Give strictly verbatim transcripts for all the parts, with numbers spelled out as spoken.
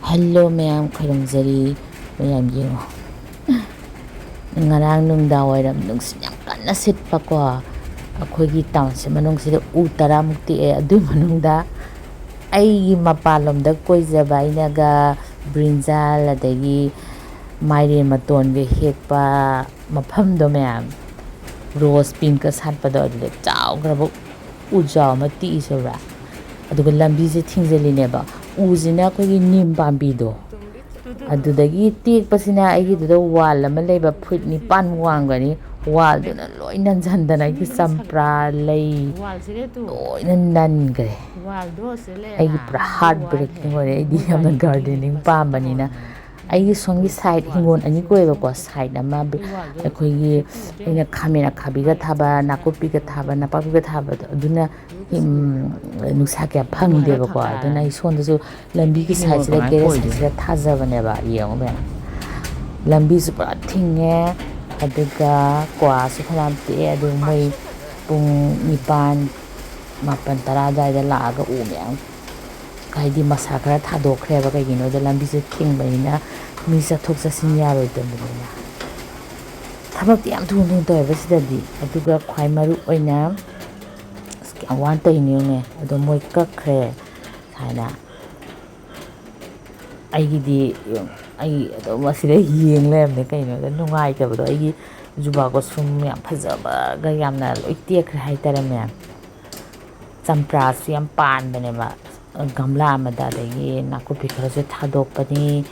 Hello ꯃꯌꯥꯝ, ꯈꯣꯏꯔꯝꯖꯔꯤ꯫ ꯃꯌꯥꯝ ꯌꯦꯡꯉꯣ, ꯉꯔꯥꯡ ꯅꯨꯡꯗꯥꯡ ꯋꯥꯏꯔꯝ ꯅꯨꯡꯁꯤꯠ ꯌꯥꯝ ꯀꯟꯅ ꯁꯤꯠꯄꯀꯣ꯫ ꯑꯩꯈꯣꯏꯒꯤ ꯇꯥꯎꯟꯁꯤꯞ ꯃꯅꯨꯡꯁꯤꯗ ꯎ ꯇꯔꯥꯃꯨꯛ ꯇꯦꯛꯑꯦ꯫ ꯑꯗꯨꯏ ꯃꯅꯨꯡꯗ ꯑꯩꯒꯤ ꯃꯄꯥꯟꯂꯣꯝꯗ ꯀꯣꯏꯖꯕ ꯑꯩꯅꯒ ꯕ꯭ꯔꯤꯟꯖꯥꯜ ꯑꯗꯒꯤ ꯃꯥꯏꯔꯦꯟ ꯃꯇꯣꯟꯒ ꯍꯦꯛꯄ ꯃꯐꯝꯗꯣ ꯃꯌꯥꯝ, ꯔꯣꯁ ꯄꯤꯡꯀ ꯁꯥꯠꯄꯗꯣ, ꯑꯗꯨꯗ ꯆꯥꯎꯈ꯭ꯔꯕ ꯎꯖꯥꯎ ꯑꯃ ꯇꯦꯛꯏꯁꯦ ꯎꯕ꯭ꯔꯥ? ꯑꯗꯨꯒ ꯂꯝꯕꯤꯁꯦ ꯊꯤꯡꯖꯤꯜꯂꯤꯅꯦꯕ꯫ ꯎꯁꯤꯅ ꯑꯩꯈꯣꯏꯒꯤ ꯅꯤꯝ ꯄꯥꯝꯕꯤꯗꯣ, ꯑꯗꯨꯗꯒꯤ ꯇꯦꯛꯄꯁꯤꯅ ꯑꯩꯒꯤꯗꯨꯗ ꯋꯥꯜ ꯑꯃ ꯂꯩꯕ ꯐꯨꯠ ꯅꯤꯄꯥꯟꯃꯨꯛ ꯋꯥꯡꯒꯅꯤ, ꯋꯥꯜꯗꯨꯅ ꯂꯣꯏ ꯅꯟꯁꯤꯟꯗꯅ ꯑꯩꯒꯤ ꯆꯝꯄ꯭ꯔꯥ ꯂꯩ ꯂꯣꯏꯅ ꯅꯟꯈ꯭ꯔꯦ꯫ ꯑꯩꯒꯤ ꯄꯨꯔꯥ ꯍꯥꯔꯠ ꯕ꯭ꯔꯦꯛꯀꯤꯡ ꯑꯣꯏꯔꯦ꯫ ꯑꯩꯗꯤ ꯌꯥꯝꯅ ꯒꯥꯔꯗꯦꯅꯤꯡ ꯄꯥꯝꯕꯅꯤꯅ꯫ ꯑꯩꯒꯤ ꯁꯣꯝꯒꯤ ꯁꯥꯏꯠ, ꯍꯤꯡꯒꯣꯜ ꯑꯅꯤ ꯀꯣꯏꯌꯦꯕꯀꯣ, ꯁꯥꯏꯠ ꯑꯃ ꯑꯩꯈꯣꯏꯒꯤ, ꯑꯩꯅ ꯈꯥꯃꯦꯟ ꯑꯈꯥꯕꯤꯒ ꯊꯥꯕ, ꯅꯥꯀꯨꯞꯄꯤꯒ ꯊꯥꯕ, ꯅꯄꯥꯛꯄꯤꯒ ꯊꯥꯕꯗꯣ, ꯑꯗꯨꯅ ꯅꯨꯡꯁꯥ ꯀꯌꯥ ꯐꯪꯗꯦꯕꯀꯣ꯫ ꯑꯗꯨꯅ ꯑꯩ ꯁꯣꯝꯗꯁꯨ ꯂꯝꯕꯤꯒꯤ ꯁꯥꯏꯠꯁꯤꯗ, ꯀꯦꯔꯦꯁ ꯁꯥꯏꯠꯁꯤꯗ ꯊꯥꯖꯕꯅꯦꯕ꯫ ꯌꯦꯡꯉꯣ ꯃꯌꯥꯝ, ꯂꯝꯕꯤꯁꯨ ꯄꯨꯔꯥ ꯊꯤꯡꯉꯦ꯫ ꯑꯗꯨꯒ ꯀ꯭ꯋꯥꯁꯨ ꯐꯅꯌꯥꯝ ꯇꯦꯛꯑꯦ꯫ ꯑꯗꯨ ꯃꯣꯏ ꯄꯨꯡ ꯅꯤꯄꯥꯟ, ꯃꯥꯄꯟ, ꯇꯔꯥ ꯑꯗꯨꯋꯥꯏꯗ ꯂꯥꯛꯑꯒ ꯎ ꯃꯌꯥꯝ, ꯍꯥꯏꯗꯤ ꯃꯁꯥ ꯈꯔ ꯊꯥꯗꯣꯛꯈ꯭ꯔꯦꯕ꯫ ꯀꯩꯒꯤꯅꯣꯗ ꯂꯝꯕꯤꯁꯦ ꯊꯤꯡꯕꯅꯤꯅ, ꯃꯤ ꯆꯠꯊꯣꯛ ꯆꯠꯁꯤꯟ ꯌꯥꯔꯣꯏꯗꯕꯅꯤꯅ꯫ ꯊꯕꯛꯇꯤ ꯌꯥꯝ ꯊꯨꯅ ꯊꯨꯅ ꯇꯧꯋꯦꯕ ꯁꯤꯗꯗꯤ꯫ ꯑꯗꯨꯒ ꯈ꯭ꯋꯥꯏ ꯃꯔꯨ ꯑꯣꯏꯅ, ꯑꯁ, ꯀꯌꯥꯝ ꯋꯥꯅ ꯇꯧꯔꯤꯅꯣ ꯌꯦꯡꯉꯨꯅꯦ꯫ ꯑꯗꯣ ꯃꯣꯏ ꯀꯛꯈ꯭ꯔꯦ ꯍꯥꯏꯅ꯫ ꯑꯩꯒꯤꯗꯤ, ꯑꯩ ꯑꯗꯨꯝ ꯑꯁꯤꯗ ꯌꯦꯡ ꯂꯩꯔꯝꯅꯦ꯫ ꯀꯩꯅꯣꯗ ꯅꯨꯡꯉꯥꯏꯇꯕꯗꯣ, ꯑꯩꯒꯤ ꯖꯨꯕꯥ ꯀꯨꯁꯨꯝ ꯌꯥꯝ ꯐꯖꯕꯒ ꯌꯥꯝꯅ ꯂꯣꯏ ꯇꯦꯛꯈ꯭ꯔꯦ ꯍꯥꯏꯇꯥꯔꯦ ꯃꯌꯥꯝ꯫ ꯆꯝꯄ꯭ꯔꯥꯁꯨ ꯌꯥꯝ ꯄꯥꯟꯕꯅꯦꯕ ꯒꯝꯂꯥ ꯑꯃꯗ, ꯑꯗꯒꯤ ꯅꯥꯀꯨꯞꯄꯤ ꯈꯔꯁꯨ ꯊꯥꯗꯣꯛꯄꯅꯤ꯫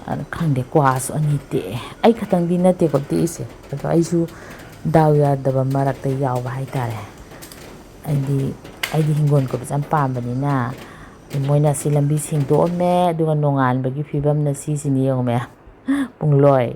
ꯑ, ꯈꯪꯗꯦ, ꯀ꯭ꯋꯥꯁꯨ ꯑꯅꯤ ꯇꯦꯛꯑꯦ꯫ ꯑꯩ ꯈꯛꯇꯪꯗꯤ ꯅꯠꯇꯦꯀꯣ ꯇꯦꯛꯏꯁꯦ, ꯑꯗꯣ ꯑꯩꯁꯨ ꯗꯥꯎ ꯌꯥꯗꯕ ꯃꯔꯛꯇ ꯌꯥꯎꯕ ꯍꯥꯏꯇꯥꯔꯦ꯫ ꯑꯩꯗꯤ, ꯑꯩꯗꯤ ꯍꯤꯡꯒꯣꯜ ꯀꯣꯏꯕꯁꯦ ꯌꯥꯝ ꯄꯥꯝꯕꯅꯤꯅ꯫ ꯃꯣꯏꯅ ꯑꯁꯤ ꯂꯝꯕꯤ ꯁꯦꯡꯗꯣꯛꯑꯝꯃꯦ, ꯑꯗꯨꯒ ꯅꯣꯡꯉꯥꯟꯕꯒꯤ ꯐꯤꯕꯝꯅ ꯁꯤꯁꯤꯅꯤ ꯌꯦꯡꯉꯨ ꯃꯌꯥꯝ꯫ ꯄꯨꯡꯂꯣꯏ꯫